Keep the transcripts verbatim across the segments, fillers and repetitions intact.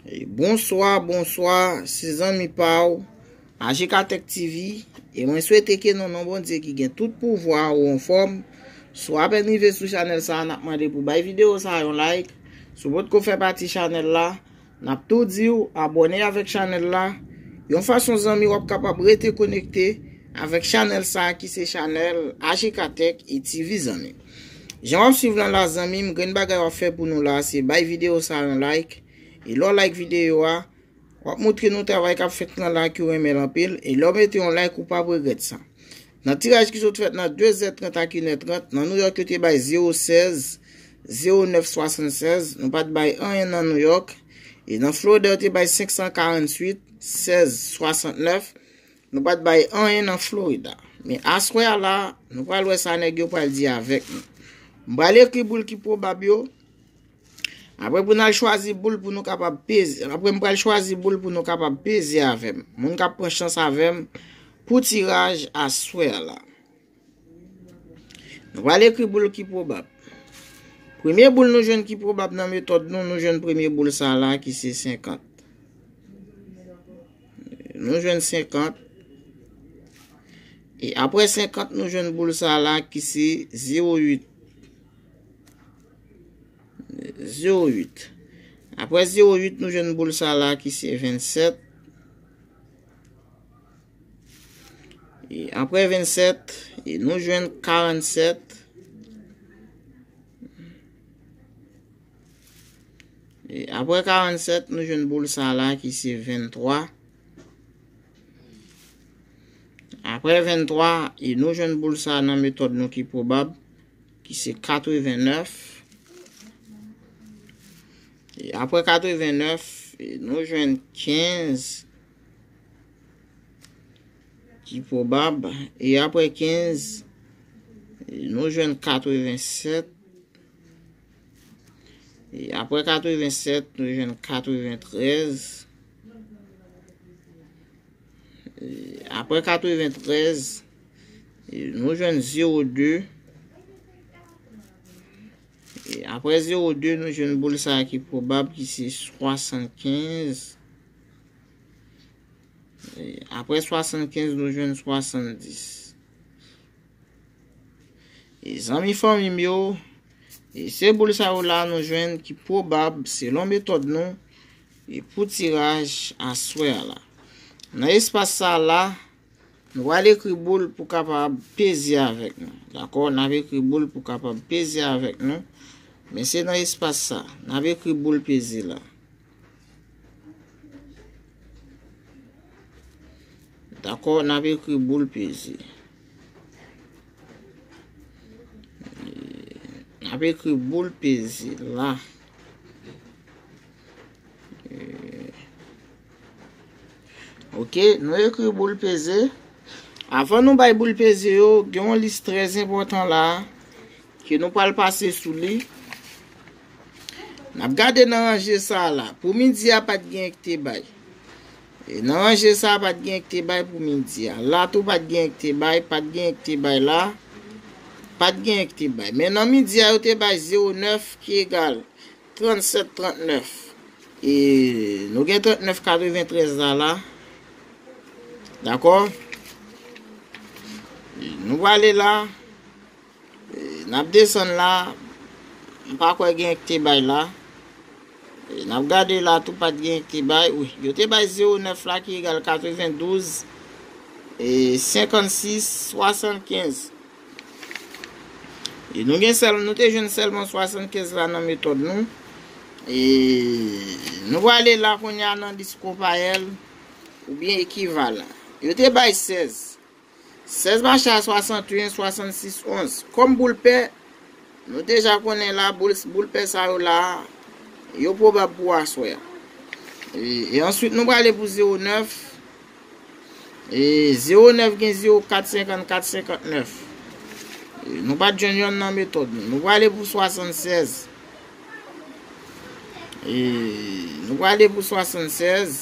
E bonswa, bonswa, se zanmi pa w, Ajikatek T V, e mwen swete ke nan non Bondye ki gen tout pouvwa ou anfòm. Si w apèn rive sou chanèl sa a, n ap mande pou bay videyo sa a yon like. Si w potko fè pati chanèl la, n ap tou di w abòne avèk chanèl la. Yon fason zanmi w ap kapab rete konekte avèk chanèl sa a ki se chanèl Ajikatek e T V zanmi. Jan w ap swiv lan la zanmi m, grenn bagay w ap fè pou nou la se bay videyo sa a yon like. E lè w like videyo a, w ap montre nou travay k ap fèt lan la ke w renmen l anpil. E lè w mete yon like ou p ap regrèt sa. Nan tiraj ki sot fèt nan de zè trant ak inè trant, nan Nouyòk yo te bay zewo sèz, zewo nèf swasannsèz, nou pa t bay anyen nan Nouyòk. E nan Florida yo te bay senk san karanntuit, sèz swasantnèf, nou pa t bay anyen nan Florida. Men aswè a la, nou pral wè sa nèg yo pral di avèk nou. M pral ekri boul ki pwobab yo. Apre pou n al chwazi boul pou nou kapab peze. Apre m pral chwazi boul pou nou kapab peze avè m. Moun k ap pran chans avè m pou tiraj aswè a la. Nou pral ekri boul ki pwobab. Premye boul nou jwenn ki pwobab nan metòd nou, nou jwenn premye boul sa a la ki se senkant. Nou jwenn senkant. E apre senkant, nou jwenn boul sa a la ki se zewo uit. Zewo uit. Apre zewo uit, nou jwenn boul sa a la ki se vennsèt. E apre vennsèt, e nou jwenn karannsèt. E apre karannsèt, nou jwenn boul sa a la ki se venntwa. Apre venntwa, e nou jwenn boul sa a nan metòd nou ki pwobab, ki se katrevennèf. E apre katrevennèf, e nou jwenn kenz ki pwobab. E apre kenz, e nou jwenn katrevensèt. E apre katrevensèt, nou jwenn katreventrèz. E apre katreventrèz, e nou jwenn zewo de. E apre zewo de, nou jwenn boul sa a ki pwobab, ki se swasannkenz. E apre swasannkenz, nou jwenn swasanndis. E zanmi fanmi m yo, e se boul sa yo la nou jwenn ki pwobab selon metòd nou, e pou tiraj aswè a la. Nan espas sa a la, nou pral ekri boul pou kapab peze avèk nou. Dakò? N ap ekri boul pou kapab peze avèk nou. Men se nan espas sa, n ap ekri boul peze la. Dakò, n ap ekri boul peze. N ap ekri boul peze la. Ok, nou ekri boul peze. Avan nou bay boul peze yo, gen yon lis trè enpòtan la ke nou pral pase sou li. N ap gade nan ranje sa a la. Pou midi a, pa t gen ki te bay. E nan ranje sa a, pa t gen ki te bay pou midi a. La tou, pa t gen ki te bay, pa t gen ki te bay la. Pa t gen ki te bay. Men nan midi a, yo te bay zewo nèf ki egal trannsèt trantnèf. E nou gen trantnèf katreventrèz la, la. Dakò? E nou prale la. E n ap desann la. M pa kwè gen ki te bay la. E n ap gade la tou, pa t gen ki te bay. Wi, yo te bay zewo nèf la ki egal katrevendouz, e senkannsis, swasannkenz. E nou gen sèl, nou te jwenn sèlman swasannkenz la nan metòd nou. E nou prale la kounye a nan lis konpayèl oubyen ekivalan. Yo te bay sèz. Sèz mache a swasannwen, swasannsis, onz. Kòm boul pè, nou deja konnen la, boul, boul pè sa yo la, yo pwobab pou aswè a. E, e answit, nou prale pou zewo nèf. E zewo nèf gen zewo kat, senkannkat, senkannèf. E nou pa t jwenn yonn nan metòd nou. Nou prale pou swasannsèz. E nou prale pou swasannsèz.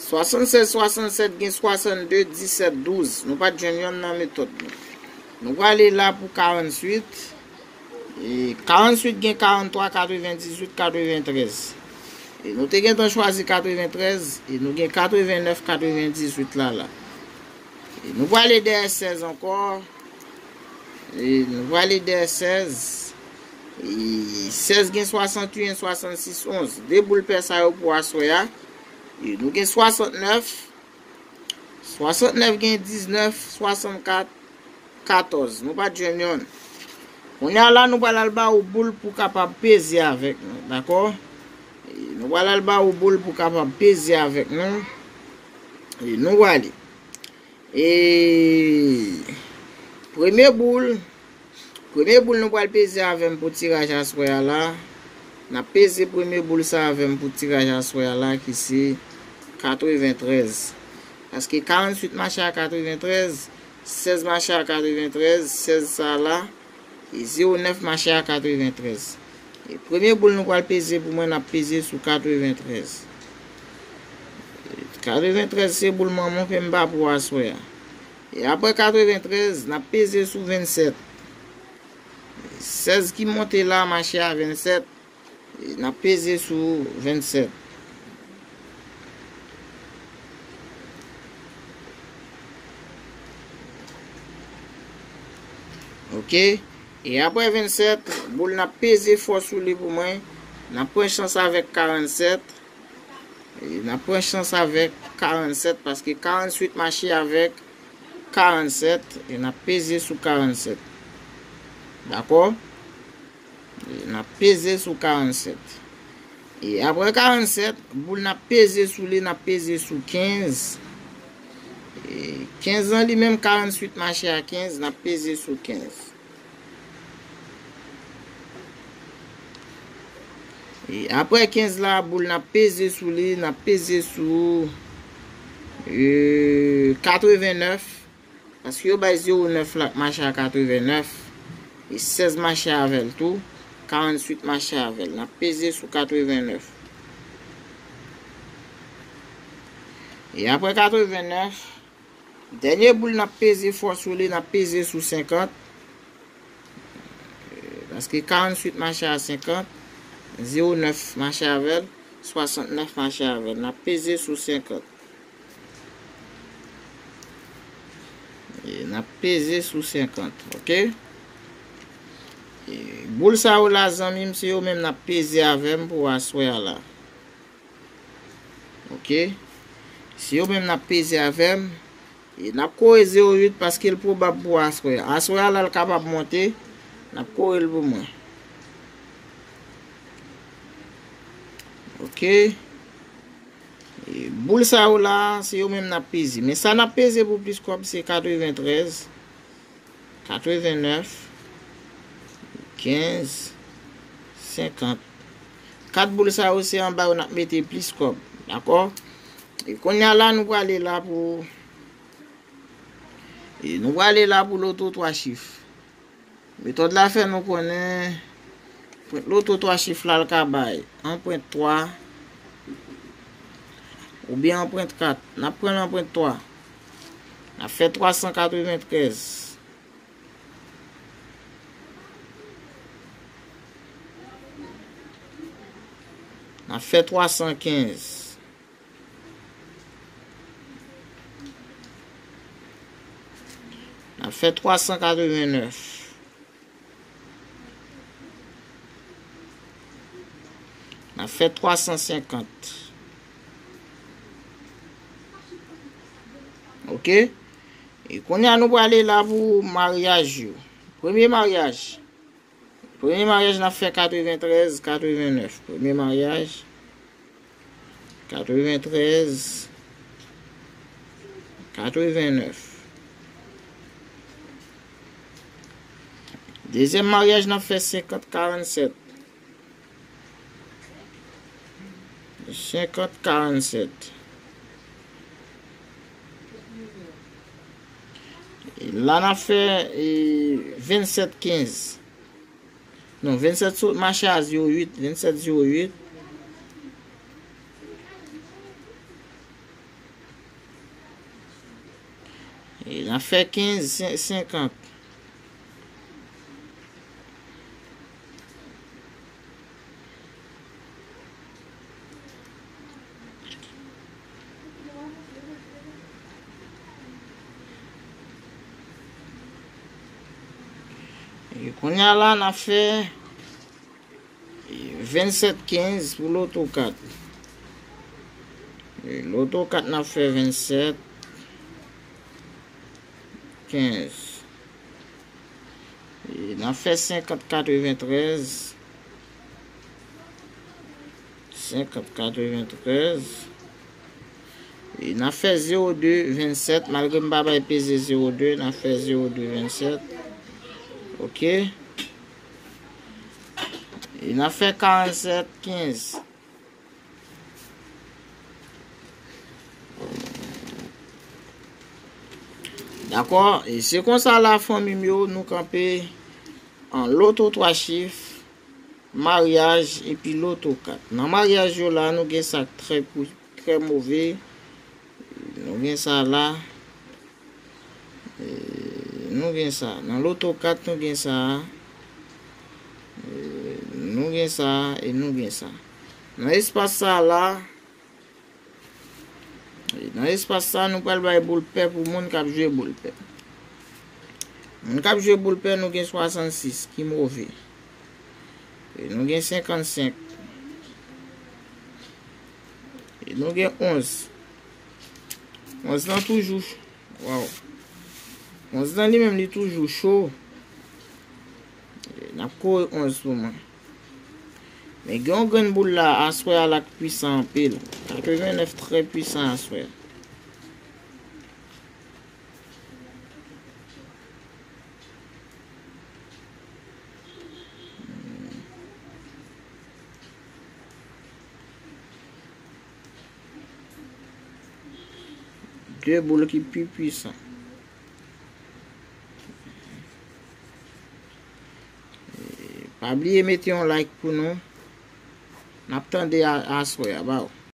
Swasannsèz, swasannsèt gen swasannde, disèt, douz. Nou pa t jwenn yonn nan metòd nou. Nou prale la pou karantuit. E karantuit gen karanntwa, katrevendizuit, katreventrèz. E nou te gentan chwazi katreventrèz, e nou gen katrevennèf, katrevendizuit la la. E nou prale dèyè sèz ankò. E nou prale dèyè sèz. E sèz gen swasanntuit, swasannsis, onz. De boul pè sa yo pou aswè a. E nou gen swasantnèf. Swasantnèf gen diznèf, swasannkat, katòz. Nou pa t jwenn yonn. Kounye a la, nou pral al ba ou boul pou kapab peze avèk nou, dakò? E nou pral al ba ou boul pou kapab peze avèk nou. E nou prale. E premye boul, premye boul nou pral peze avè m pou tiraj aswè a la. N ap peze premye boul sa avè m pou tiraj aswè a la, ki se katreventrèz. Paske karantuit mache a katreventrèz, sèz mache a katreventrèz, sèz sa la, e zewo nèf mache a katreventrèz. E premye boul nou pral peze pou mwen, n ap peze sou katreventrèz. Katreventrèz se boul manman fè m ba pou aswè a. E apre katreventrèz, n ap peze sou vennsèt. Sèz ki monte la mache a vennsèt. E n ap peze sou vennsèt. Ok. E apre vennsèt, boul n ap peze fò sou li pou mwen. N ap pran chans avèk karannsèt. E n ap pran chans avèk karannsèt, paske karantuit mache avèk karannsèt, e n ap peze sou karannsèt. Dakò? E n ap peze sou karannsèt. E apre karannsèt, boul n ap peze sou li, n ap peze sou kenz. E kenz lan li menm, karantuit mache a kenz, n ap peze sou kenz. E apre kenz la, boul n ap peze sou li, n ap peze sou, e, katrevennèf. Paske yo bay zewo nèf la k mache a katrevennèf. E sèz mache avè l tou. Karantuit mache avè l. N ap peze sou katrevennèf. E apre katrevennèf, dènye boul n ap peze fò sou li, n ap peze sou senkant. Paske karantuit mache a senkant, zewo nèf mache avè l, swasantnèf mache avè l. N ap peze sou senkant. E n ap peze sou senkant, ok? E boul sa yo la, zanmi m, se yo menm n ap peze avè m pou aswè a la. Ok? Se yo menm n ap peze avè m. E n ap kore zewo uit paske l pwobab pou aswè. Aswè a la, l kapab monte. N ap kore l pou mwen. Ok. E boul sa yo la, se yo menm n ap peze. Men sa n ap peze pou plis kòb, se katreventrèz, katrevennèf, kenz, senkant. Kat boul sa yo, se anba yo n ap mete plis kòb. Dakò? E kounye a la, nou prale la pou, e nou prale la pou loto twa chif. Metòd la fè nou konnen pwent loto twa chif la, l ka bay an pwent twa oubyen an pwent kat. N ap pran l an pwent twa. N ap fè twa san katreventrèz. N ap fè twa san kenz. N ap fè twa san katrevennèf. N ap fè twa san senkant. Ok? E kounye a, nou prale la pou maryaj yo. Premye maryaj. Premye maryaj, n ap fè katreventrèz, katrevennèf. Premye maryaj, katreventrèz, katrevennèf. Dezyèm maryaj, n ap fè senkant, karannsèt. Senkant, karannsèt. E la, n ap fè, e, vennsèt, kenz. Non, vennsèt sot mache a zewo uit, vennsèt zewo uit. E n ap fè kenz, sen-, senkant. Kounye a la, n ap fè vennsèt kenz pou loto kat. Loto kat, n ap fè vennsèt kenz. N ap fè senkant katreventrèz. Senkant katreventrèz. E n ap fè zewo de vennsèt, malgre m pa bay peze zewo de, n ap fè zewo de vennsèt. Oke. E n ap fè karannsèt kenz. Dakò? E se konsa la, fanmi m yo, nou kanpe an loto twa chif, maryaj, epi loto kat. Nan maryaj yo la, nou gen sa k trè, trè move. Nou gen sa la. E, nou gen sa. Nan loto kat, nou gen sa. E, nou gen sa, e nou gen sa. Nan espas sa la, e nan espas sa, nou pral bay boul pè pou moun k ap jwe boul pè. Moun k ap jwe boul pè, nou gen swasannsis, ki move. E nou gen senkannsenk. E nou gen onz. Onz lan toujou ch-, waw. Onz lan li menm li toujou cho. E n ap kore onz pou mwen. Men gen yon grenn boul la, aswè a la k pwisan anpil. Katrevennèf trè pwisan aswè a. De boul ki pi pwisan. E, pa bliye mete yon like pou nou. N ap tande a, aswè a, baw.